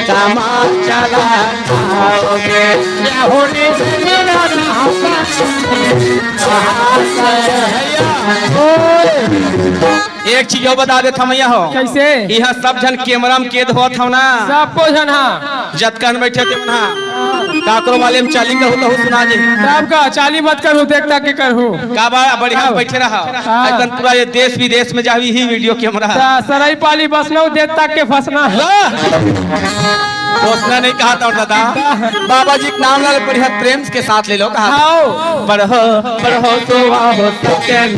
तमा चला आओगे। यहो निस दिन रहत अचे। एक चीज अउ बता देत हँव भैया हो। कइसे? इहाँ सब झन कैमरा में कैद होत हव ना। सबो झन हा। जतकन बैठे ते मन हा। काकरो वाले में चाली कहूँ तहूँ सुना जे। तब का चाली मत करहू, देख ताक के करहू। का बा, बढ़िया से बैठे रहा। हाँ। अइसन पूरा ये देश विदेश में जाही video camera। ता सरई पाली बसना, देख ताक के फंसना। हाँ। फंसना नहीं कहा था दादा। बाबा जी के नाम ला ले बढ़िया प्रेम के साथ ले लो कहा। हाँ। पढ़ो, पढ़ो तो वाहो सत्यन।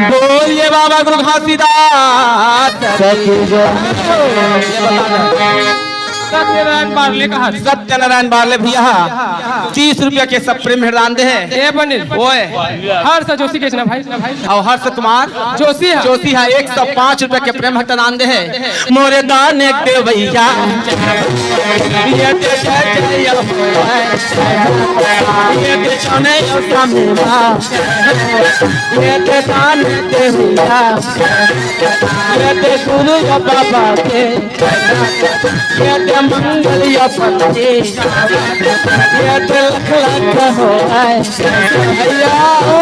बोलिए बाबा गुरु घासीदास। सत्यनारायण बारले कहा। सत्यनारायण बारले भैया, तीस रुपया के सब प्रेम भेंट दान दे हे। ए बनिल। ओए। हर्ष जोशी के ना भाई। अउ हर्ष कुमार जोशी हा। जोशी हा, एक सौ पाँच रुपया के प्रेम भेंट दान दे हे। मोरे दान एक दे भैया। ये दे जय जय हो। ये दे सोने यो सामीवा। ये दे दान दे भैया। ये दे गुरु यो बाबा के। ये दे मंगल या पत्नी, ये दे लख लख हो आए। भैया, ओ,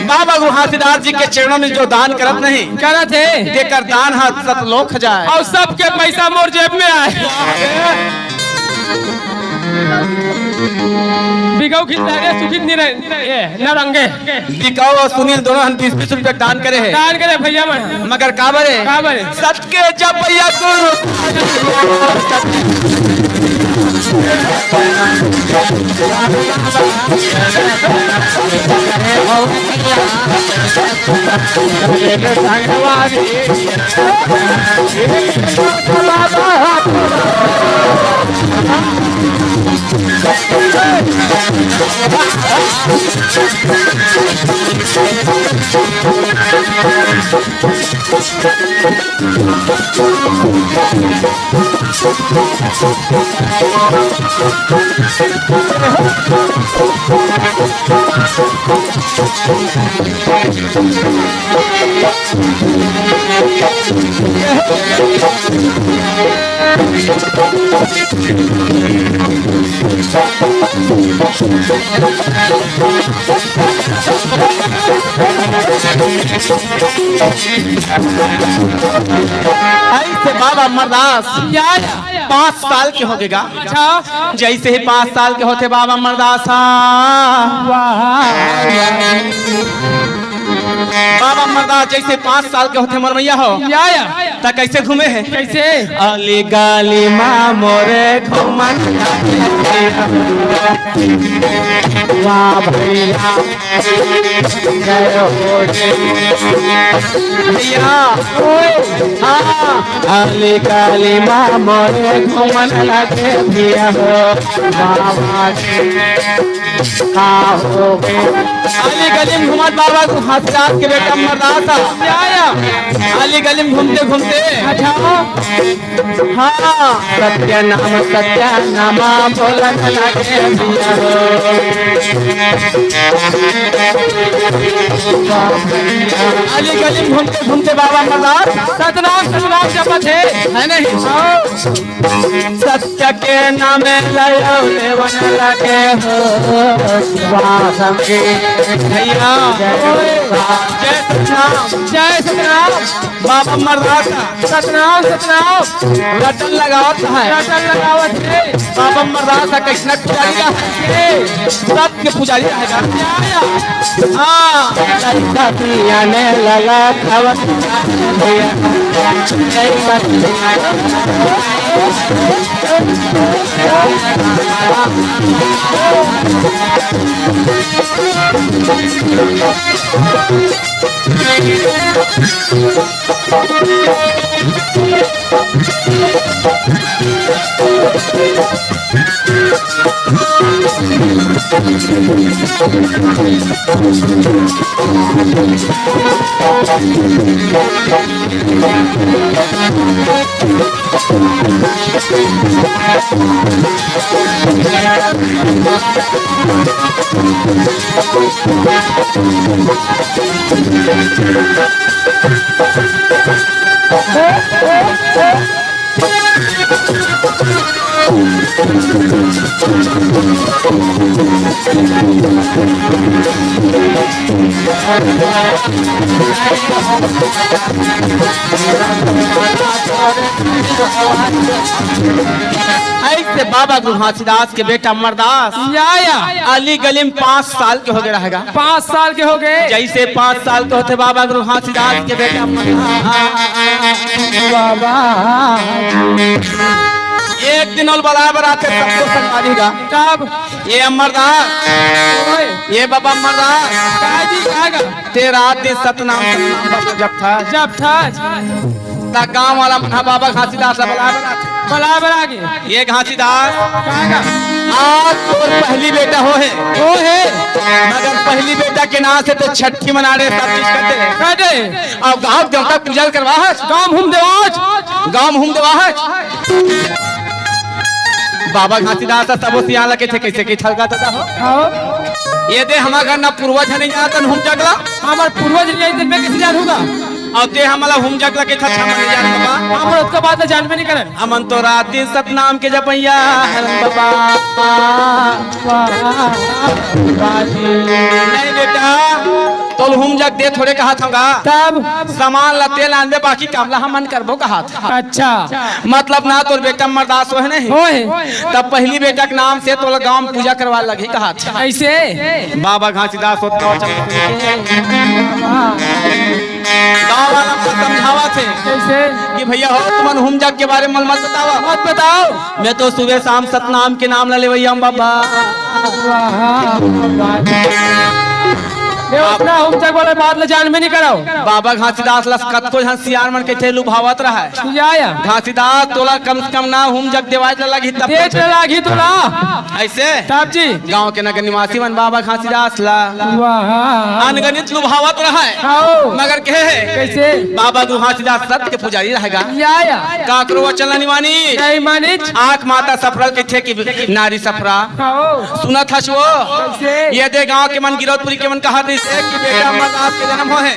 बाबा गुरु घासीदास जी के चरणों में जो दान करत नहीं, करत हे। तेकर दान हा सतलोक जाए। अउ सबके पैसा मोर जेब में आए। बिकाऊ खिलता रे, सुखित नहीं रहे, ये, न रंगे। बिकाऊ अउ सुनील दोनों हन बीस बीस रुपया दान करे हे। दान करे भैया मन। मगर काबर हे? काबर हे? सत के जब भैया गुरु ऐसे बाबा अमरदास या, या। पाँच साल के होगे गा। अच्छा। जैसे ही पाँच साल के होथे बाबा अमरदास हा, वाह। बाबा अमरदास जैसे पाँच साल के होथे मोर भैया हो, या, या। त कैसे घूमे हे? कैसे? अली गली मा मोरे घूमन। वाह भैया। जय हो रे। भैया, ओए, हाँ, अली गली मा मोरे घूमन लगे भैया हो, बाबा के, आहो। अली गली में घूमत बाबा को हंसराज के बेटा अमरदास आ। क्या आया? अली गली में घूमते घूमते, अच्छा। हाँ, सत्य नाम, सत्य नाम बोलन लगे भैया हो। अली गली घूमते घूमते बाबा अमरदास सतनाम, सतनाम जपत हे, है नहीं? हाँ। सत्य के नाम लयो लेवन लगे हो, वाह संगी भैया। जय सतनाम, जय सतनाम। बाबा अमरदास सतनाम, सतनाम। रटन लगावत हे। रटन लगावत हे। बाबा अमरदास कइसना पुजारी रहिथे? सत के पुजारी रहेगा। हाँ। लइका पियाने लगा खबर। ऐसे बाबा गुरु घासीदास के बेटा अमरदास या, या। अली गली में पाँच साल के होगे रहेगा। पाँच साल के होगे। जैसे पाँच साल के होथे बाबा गुरु घासीदास के बेटा अमरदास। बाबा। एक दिन अउ बलाए बर आथे सबको संगवारी गा। कब? ये अमरदास, ओए। ये बाबा अमरदास। का जी, का गा? तें रात दिन सतनाम, सतनाम बाबा जपथस। जपथस। त गांव वाला मन ह बाबा घासीदास ला बलाए बर आथे। बलाए बर आगे। ये घासीदास, का गा? आज तोर पहली बेटा होहे। होहे। मगर पहली बेटा के नाम से तें छट्ठी मना रहे, सब चीज कर दे। कर दे। अब गांव देवता पूजा करवाहस। गांव घूम देवाहस। गांव घूम देवाहस। बाबा घासीदास ह सबो सियान ला कहिथे, कइसे कहिथे हल्का दादा हो? हाँ। ये दे हमर घर ना पूर्वज ह नइ जानत हन हुम जग ला। हमर पूर्वज नइ जानत, मैं कइसे जानहूं गा? अउ तें हमला हुम जग ला कहिथस, हमन नइ जानन बाबा। हमन ओतका बात ला जानबे नइ करन। हमन तो रात दिन सतनाम के जपइया हरन बाबा। वाह, वाह जी। नहीं बेटा, तोला हुम जग दे थोड़े कहत हंव गा। तब? सामान ला तें लानबे, बाकी काम ला हमन करबो कहत। अच्छा। मतलब ना तोर बेटा अमरदास होहे नहीं? होहे। तब पहली बेटा के नाम से तोला गांव में पूजा करवा लगही कहत। कैसे? बाबा घासीदास होत गांव चल। गांव वाला मन समझावत हे। कैसे? कि भैया हो, तुमन हुम जग के बारे में मत बतावा। मत बताओ। मैं तो सुबह शाम सतनाम के नाम ला लेवइया हूं बाबा। वाह, वाह। ये अपना हुम तक वाला बात ल जानबे नइ करव। बाबा घासीदास ल कतको झन सियान मन कहिथे लुभावत रहय। या, या। घासीदास तोला कम से कम ना हूम जग देवाय ल लगही तब। देवाय ल लगही तोला। अइसे? तब जी। गांव के नगर निवासी मन बाबा घासीदास ल वाह। अनगनित लुभावत रहय। हव। मगर कहे हे। कइसे? बाबा घासीदास सत के पुजारी रहय गा। या, या। काकरो वचन ल नइ मानिस। नइ मानिस। आंख माता सफरा ल कहिथे कि नारी सफरा। हव। सुनत हस वो? कइसे? ये दे गांव के मन, गिरौदपुरी के मन कहत रहिसे कि बेटा मत आज के जनम होहे।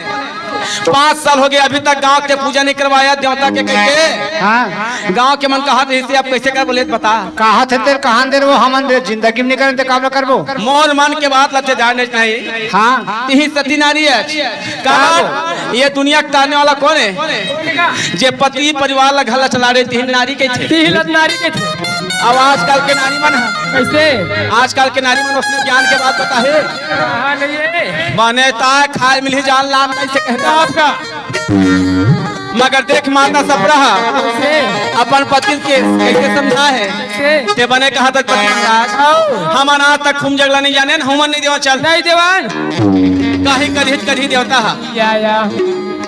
पांच साल होगे, अभी तक गांव के पूजा नइ करवाय देवता के कहिके। हां। गांव के मन कहत रहिसे, अब कइसे करबो ले त बता। कहत हे तेर कहां दे वो हमन दे जिंदगी में नइ करन ते काबर करबो? मोर मन के बात ल ते जानेच नहीं। हां। तिही सती नारी हे। का? ये दुनिया के तारने वाला कोन हे? जे पति परिवार ल, घर ल चला डरे, तिही ल नारी कहिथे। तिही ल नारी कहिथे। अब आजकल के नारी मन ह। कइसे? आजकल के नारी मन उसने ज्ञान के बात बताही। हां, नइ हे। बने ताय खाय मिलही जान लान कहिके कहथे। आपका। मगर देख माता सफरा ह कइसे? अपन पति के कइसे समझाय हे। कइसे? ते बने कहत हस पति महाराज। हव। हमन आज तक हूम जग ल नइ जानेन, हूमन नइ देवन चल। नइ देवन। काहीं करही करही देवता ह। या, या।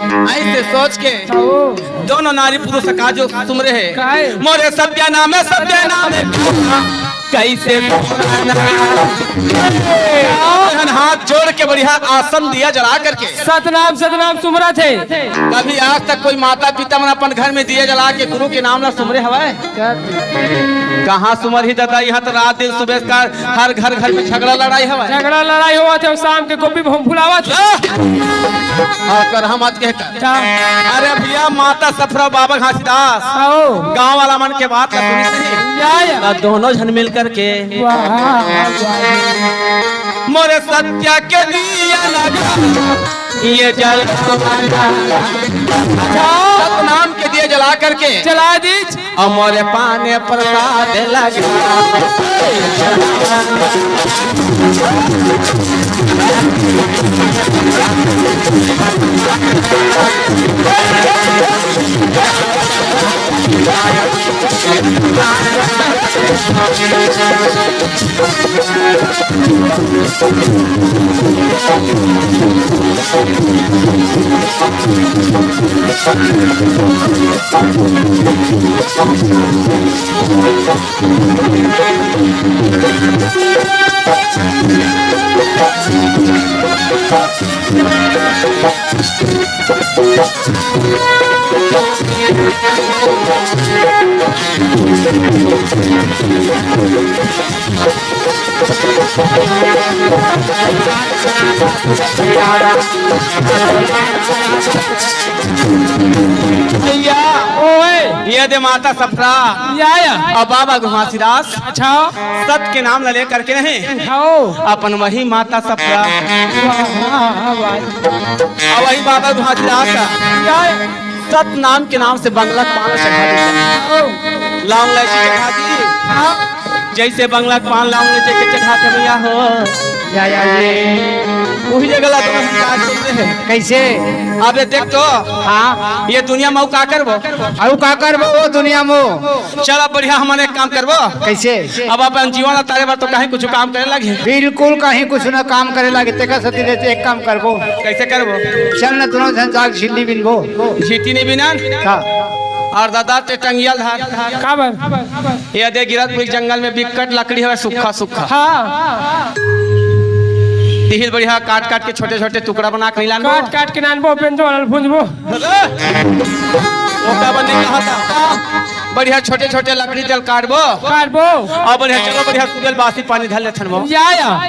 अइसे सोच के हव। दोनों नारी पुरुष का जो सुमरे हे। काय? मोरे सत्या नाम हे, सत्या नाम हे। कइसे सुमरना? हाथ जोड़ के बढ़िया आसन दिया जला करके। सतनाम, सतनाम सुमरथे। कभी आज तक कोई माता पिता मन अपन घर में दिया जला के गुरु के नाम ल सुमरे हवय? कहां सुमरही ददा, इहां त रात दिन सुबह का हर घर घर में झगड़ा लड़ाई हवय। झगड़ा लड़ाई होवत हे, शाम के गोभी बहु फुलावत हे। अउ कर हम आज के का? अरे भइया, माता सफरा बाबा घासीदास हव। गांव वाला मन के बात ल सुनिस नहीं। या, या। त दोनों झन मिल करके वाह, वाह। मोरे सत्या के दिया लगा, ये जल सतनाम के दिया जला करके जला दीस। अउ मोरे पाने प्रसाद लगा। भइया, ओए। ये दे माता सफरा। या, या। अउ बाबा घासीदास। अच्छा। सत के नाम ल ले करके नहीं। हव। अपन वही माता सफरा। वाह, वाह, वाह। अउ वही बाबा घासीदास। या, या। सत नाम के नाम से बंगला के पान चढ़ा दी। हव। लौंग इलायची चढ़ा दी। हां। जइसे बंगला के पान लौंग इलायची के चढ़ाथे भइया हो। या, या, ये। उही जगह ला तो हम काट दे रहे। कइसे? अबे देख तो। हां। ये दुनिया में अउ का करबो? अउ का करबो वो दुनिया में? चल अब बढ़िया हमन एक काम करबो। कइसे? अब अपन जीवन ल तारे बर तो कहीं कुछ काम करे लगही। बिल्कुल कहीं कुछ न काम करे लगही। तेकर सेती ले एक काम करबो। कइसे करबो? चल न दोनों झन जाके झिल्ली बिनबो। झिल्ली नइ बिनन। हां। अउ ददा ते टंगिया ल धर। काबर? ये दे गिरौदपुरी जंगल में बिकट लकड़ी हवय, सुक्खा सुक्खा। हां। तिही ल बढ़िया काट काट के छोटे छोटे टुकड़ा बना के नइ लानबो। काट काट के लानबो, बेंजो वाला ल भूंजबो। ओका बने कहा था। बढ़िया छोटे छोटे लकड़ी तेला काटबो। काटबो। अउ बढ़िया चलो बढ़िया सुबह बासी पानी धर लेथन वो। या, या।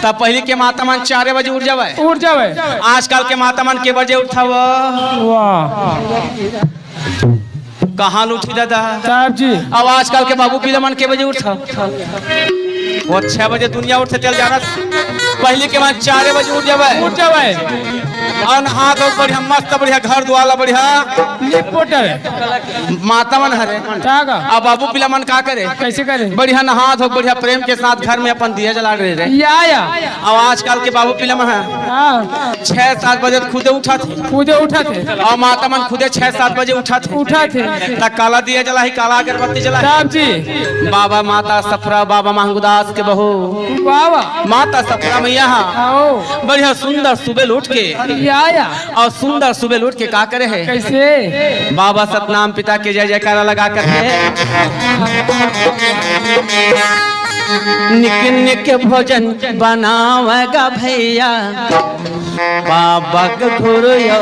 त पहिली के माता मन चारे बजे उठ जावय। उठ जावय। आजकल के माता मन के बजे उठथव? वाह। कहां ल उठही ददा? साहब जी। अउ आजकल के बाबू पीला मन के बजे उठथव? वो छह बजे दुनिया उठथे तेला जानत। पहिली के मन चारे बजे उठ जावय। उठ जावय। अउ नहा धो के बढ़िया, मस्त बढ़िया घर दुआर ला बढ़िया। लिपोटर। माता मन हरे। का का? अब बाबू पिला मन का करे? कइसे करे? बढ़िया नहा धो के बढ़िया प्रेम के साथ घर में अपन दिया जला रहे रे। या, या। अउ आजकल के बाबू पिला मन ह हाँ। छह सात बजे खुदे उठत हे। खुदे उठत हे। अउ माता मन खुदे छह सात बजे उठत हे। उठत हे। त काला दिया जलाही, काला अगरबत्ती जलाही। साहब जी। बाबा माता सफरा, बाबा महंगुदास के बहू। वाह, वाह। माता सफरा मैया हा। आओ। बढ़िया सुंदर सुबह उठ के। या, या। अउ सुंदर सुबह उठ के का करे हे? कइसे? बाबा सतनाम पिता के जय जयकारा लगा करके निक निक भोजन बनावेगा भैया, बाबा के घुरियो।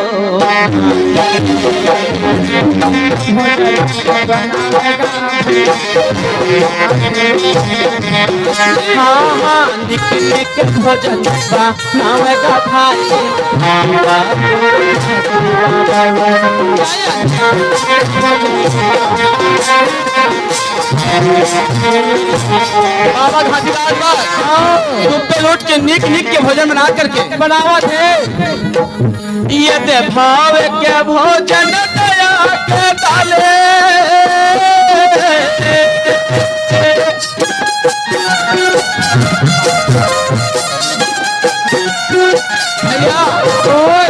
हाँ, हाँ, निक निक भोजन बनावेगा भाई। बाबा घासीदास बा, सुबह उठ के निक निक के भोजन बना करके बनावत हे। ये दे भाव के भोजन दया के डाले। भैया, ओए,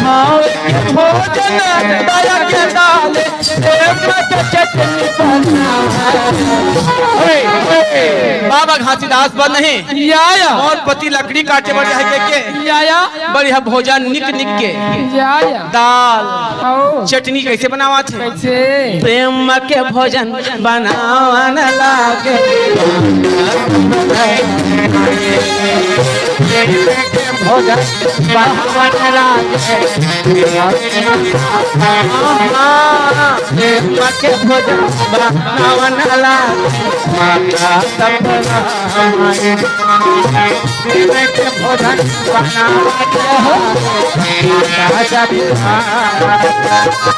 भाव के भोजन दया के डाले, एक मत चटनी बना। ओए, ओए, बाबा घासीदास बा नहीं। या, या। मोर पति लकड़ी काटे बर जाए के, के। या, या। बढ़िया भोजन निक निक के। या, या। दाल, आओ। चटनी कइसे बनावत हे? कइसे? प्रेम के भोजन बनावन लागे। प्रेम के भोजन बनावन लागे। प्रेम के भोजन बनावन लागे। माता सफरा माई। प्रेम के भोजन बनावन लागे। माता सफरा।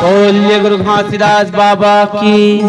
बोलिए गुरु घासीदास बाबा की।